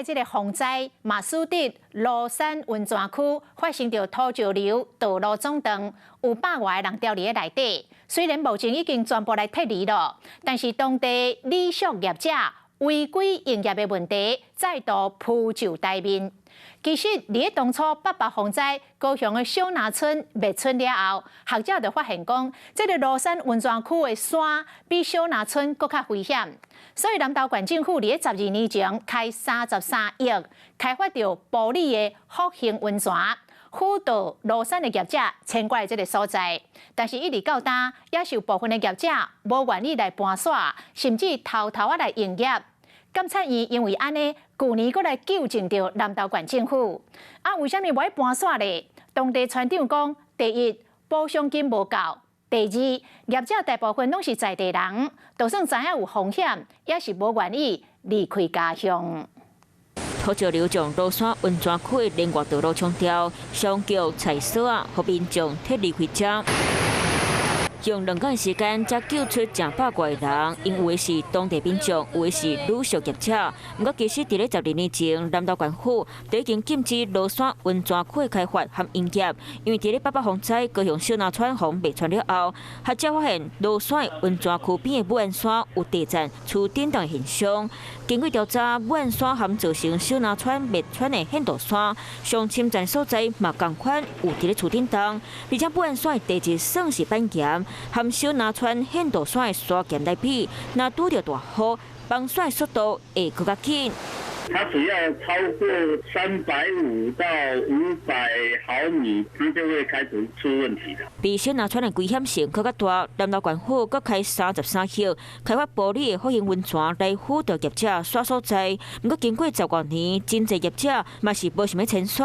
擺這个洪災，嘛使得蘆山溫泉區發生著土石流、道路阻斷，有百外个人牢佇咧內底。雖然目前已經全部來撤離了，但是當地旅宿業者違規營業的問題再度浮上台面。其實，佇咧當初八八風災高雄的小林村滅村了後，學者就發現講，這个蘆山溫泉區的山比小林村閣較危險，所以南投縣政府佇咧12年前開33億開發著埔里的福興溫泉，輔導蘆山的業者遷過來這个所在。但是，一直到今，也是有部分的業者無願意來搬徙，甚至偷偷仔來營業。監察院因為按呢，舊年閣來糾正著南投縣政府。啊，為啥物無愛搬徙咧？當地村長講，第一，補償金無夠；第二，業者大部分攏是在地人，就算知影有風險，也是無願意離開家鄉。土石流將蘆山溫泉區的連外道路沖掉，上橋菜所仔，予民眾撤離開遮。用2工時間才救出成百外人，𪜶有的是當地民眾，有的是旅宿業者。毋過，其實佇咧12年前，南投縣府就已經禁止蘆山溫泉區開發和營業，因為佇咧八八風災高雄小林村予滅村了後，學者發現蘆山溫泉區邊的武安山有地震、厝振動的現象。經過調查，武安山和造成小林村滅村的憲度山上深層所在嘛仝款有佇咧厝振動，而且武安山的地質算是板岩。和小林村憲度山的砂岩來比，若拄著大雨，崩山速度會閣較緊。它只要超過350到500毫米，它就會開始出問題的。比小林村的危險性閣較大，南投縣府閣開33億開發埔里的福興溫泉來輔導業者徙所在。毋過經過十外年，真濟業者嘛是無想欲遷徙。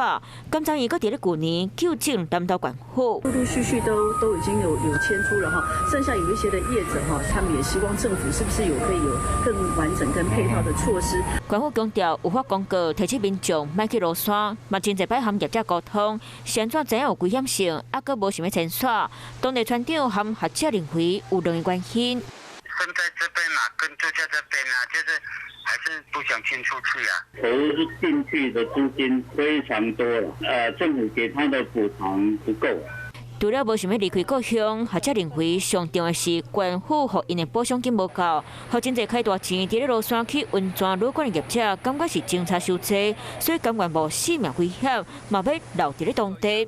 監察院閣佇咧舊年糾正南投縣府。陸陸續續都已經有遷出了哈，剩下有一些的業者哈，他們也希望政府是不是有可以有更完整、跟配套的措施。縣府強調有發公告提醒民眾莫去蘆山，嘛真濟擺和業者溝通，是按怎知影有危險性，猶閣無想欲遷徙。當地村長和學者認為有兩个原因。生在這邊啊，跟住在這邊啊，就是還是不想遷出去啊。投進去的資金非常多了，政府給他的補償不夠。除了無想欲離開故鄉，學者認為上重要的是縣府予𪜶的補償金無夠，予真濟開大錢佇咧蘆山起溫泉旅館的業者感覺是政策傷濟，所以甘願冒性命危險，嘛欲留佇咧當地。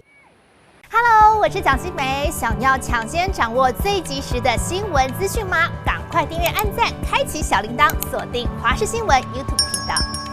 Hello，我是蔣新梅，想要搶先掌握最及時的新聞資訊嗎？趕快訂閱、按讚、開啟小鈴鐺，鎖定華視新聞 YouTube 頻道。